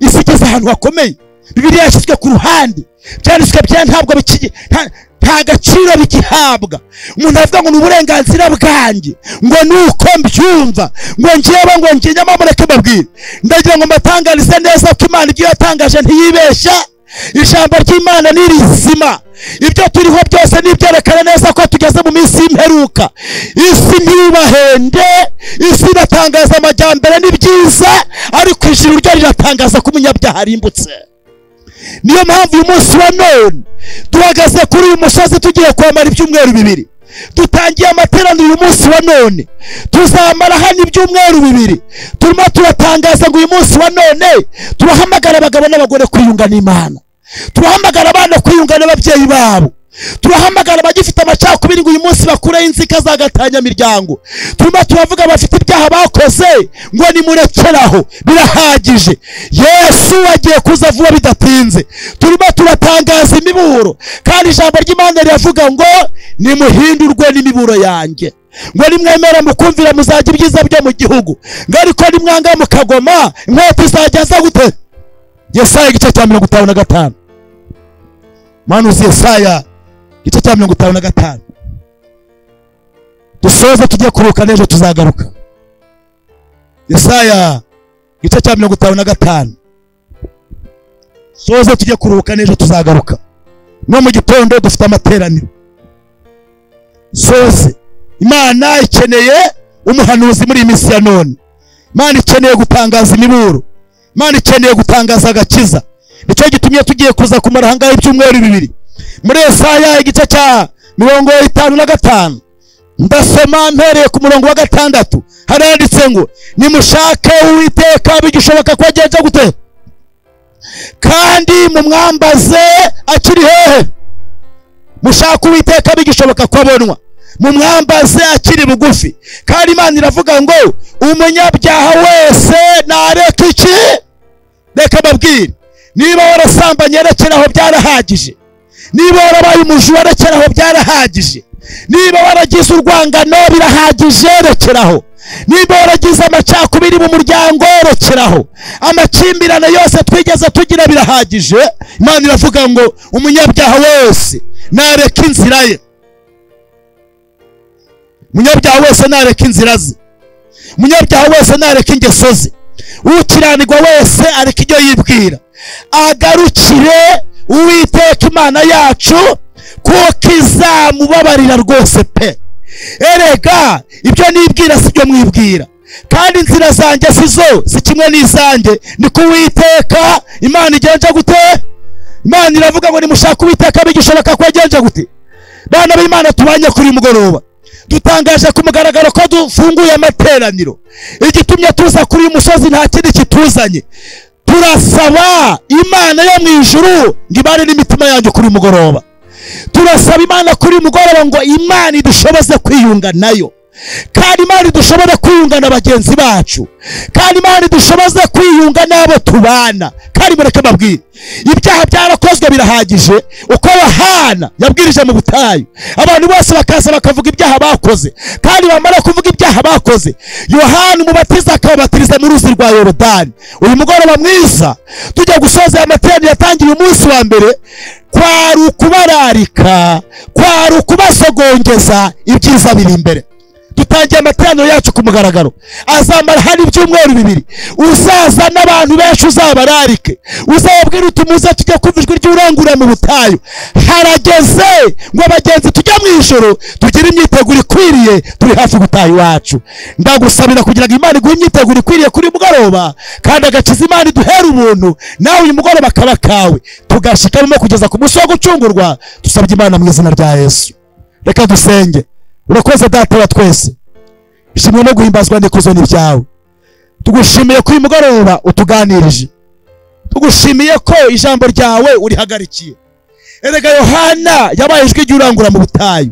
Speaker 1: Isi igeze ahantu hakomeye, Bibiliya yashyizwe ku ruhande, byanditswe bya ntabwo nta gaciro bigihabwa. Umuntu avuga ngo ni uburenganzira bwanjye, ngo nuko mbyumva, ngo ngewe ngo ngiye. Nyamara mureke mbabwire, ndagira ngo mbatangarize neza ko Imana ibyo yatangaje ntiyibeshya. Ijambo ry'Imana ni rizima, ibyo turiho byose nibyerekana neza ko tugeze mu minsi y'imperuka. Isi ntibahende, isi iratangaza amajyambere ni byiza, ariko ijuru ryo riratangaza ko umunyabyaha arimbutse. Niyo mpamvu uyu munsi wa none duhagaze kuri uyu musozi tugiye kwamara ibyumweru 2. Dutangiye amateraniro uyu munsi wa none, tuzamara hano ibyumweru 2. Turimo turatangaza ngo uyu munsi wa none turahamagara abagabo n'abagore kwiyunga n'Imana, turahamagara abana kwiyunga n'ababyeyi babo, turahamagara abagifite amacakubiri ngo uyu munsi bakureho inzika zagatanya miryango. Turimo turavuga abafite ibyaha bakoze ngo nimurekeraho, birahagije, Yesu agiye kuza vuba bidatinze. Turimo turatangaza imiburo, kandi ijambo ry'Imana riravuga ngo nimuhindurwe n'imiburo yanjye, ngo nimwemera mukumvira muzajya ibyiza byo mu gihugu, ngo ariko nimwanga mukagoma inkota izajya za gute. Yesaya igice cya 55, Muhanuzi Yesaya igice cya 55. Dusoze tujye kuruka n'ejo tuzagaruka. Yesaya igice cya 55, soze tujye kuruka n'ejo tuzagaruka. No mu gitondo dufite amateraniro. Soze, Imana ikeneye umuhanuzi muri iyi minsi ya none. Imana ikeneye gutangaza imiburo, Imana ikeneye gutangaza agakiza. Nicyo gitumye tugiye kuza kumara ahangaha ibyumweru 2. Muri Yesaya igice cya 55 ndasoma mpereye ku murongo wa 6, haranditse ngo nimushake Uwiteka bigishoboka ko agenza gute, kandi mumwambaze akiri hehe. Mushake Uwiteka bigishoboka ko abonwa, mumwambaze akiri bugufi. Kandi Imana iravuga ngo umunyabyaha wese nareka iki? Reka mbabwire, niba warasambanye rekeraho byarahagije, niba warabaye umujura rekeraho byarahagije, niba waragize urwangano birahagije rekeraho, niba waragize amacakubiri mu muryango rekeraho, amakimbirane yose twigeze tugira birahagije. Imana iravuga ngo umunyabyaha wese nareka inzira ye. Umunyabyaha wese nareka inzira ze, umunyabyaha wese nareka ingeso ze, ukiranirwa wese areka ibyo yibwira, agarukire Uwiteka Imana yacu, kuko izamubabarira rwose pe. Erega ibyo nibwira si byo mwibwira, kandi inzira zanjye si zo, si kimwe n'izanjye, niko Uwiteka Imana igenje gute? Imana iravuga ngo nimushake Uwiteka bigishoboka ko yagenje gute? Bana b'Imana tubanye kuri mugoroba, dutangaje ku mugaragaro ko dufunguye amateraniro. Igitumye tuza kuri uyu musozi nta kindi kituzanye, turasaba Imana yo mu ijuru ngo ibane n'imitima yanjye kuri mugoroba. Turasaba Imana kuri mugoroba ngo Imana idushoboze kwiyunga nayo, kandi Imana idushobore kwiyunga na bagenzi bacu, kandi Imana idushoboze kwiyunga n'abo tubana. Kandi mureke mbabwire, ibyaha byarakozwe birahagije. Uko Yohana yabwirije mu butayu, abantu bose bakaza bakavuga ibyaha bakoze, kandi bamara kuvuga ibyaha bakoze, Yohana umubatiza akababatiriza mu ruzi rwa Yorodani. Uyu mugoroba mwiza tujya gusoza amateraniro yatangiye umunsi wa mbere, kwari ukubararika, kwari ukubasogongeza ibyiza biri imbere. Dutangiye amateraniro yacu ku mugaragaro, azamara hari ibyumweru bibiri. Uzaza n'abantu benshi uzabararike, uzababwira uti muze tujye kumva ijwi ry'urangurura mu butayu. Harageze ngo abagenzi tujya mu ijoro tugire imyiteguro ikwiriye, turi hafi gutaha iwacu. Ndagusabira kugira ngo Imana iguhe imyiteguro ikwiriye kuri mugoroba, kandi agakiza Imana iduhere ubuntu, nawe uyu mugoroba akaba kawe, tugashikamo kugeza ku munsi wo gucungurwa. Dusabye Imana mu izina rya Yesu. Reka dusenge. Urakoze Data wa twese, ishimwe no guhimbazwa n'ikuzo ni byawe. Tugushimiye ko uyu mugoroba utuganirije, tugushimiye ko ijambo ryawe urihagarikiye. Erega Yohana yabaye ijwi ry'urangura mu butayu,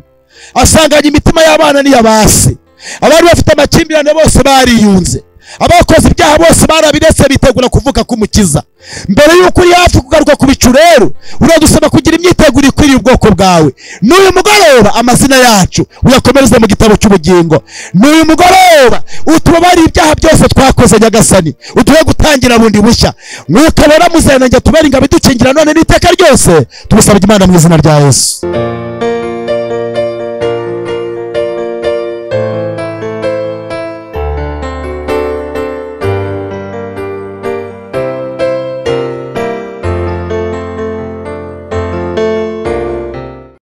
Speaker 1: asanganye imitima y'abana n'iy'abase. Abari bafite amakimbirane bose bariyunze, abakoze ibyaha bose barabiretse, bitegura kuvuka k'Umukiza. Mbere y'uko uri hafi kugaruka ku bicu rero, uradusaba kugira imyiteguro ikwiriye ubwoko bwawe. N'uyu mugoroba amazina yacu uyakomereze mu gitabo cy'ubugingo. N'uyu mugoroba utubabarire ibyaha byose twakoze Nyagasani, uduhe gutangira bundi bushya. Mwuka wera muziranenge tubere ingabo idukingira none n'iteka ryose. Tubisabye Imana mu izina rya Yesu.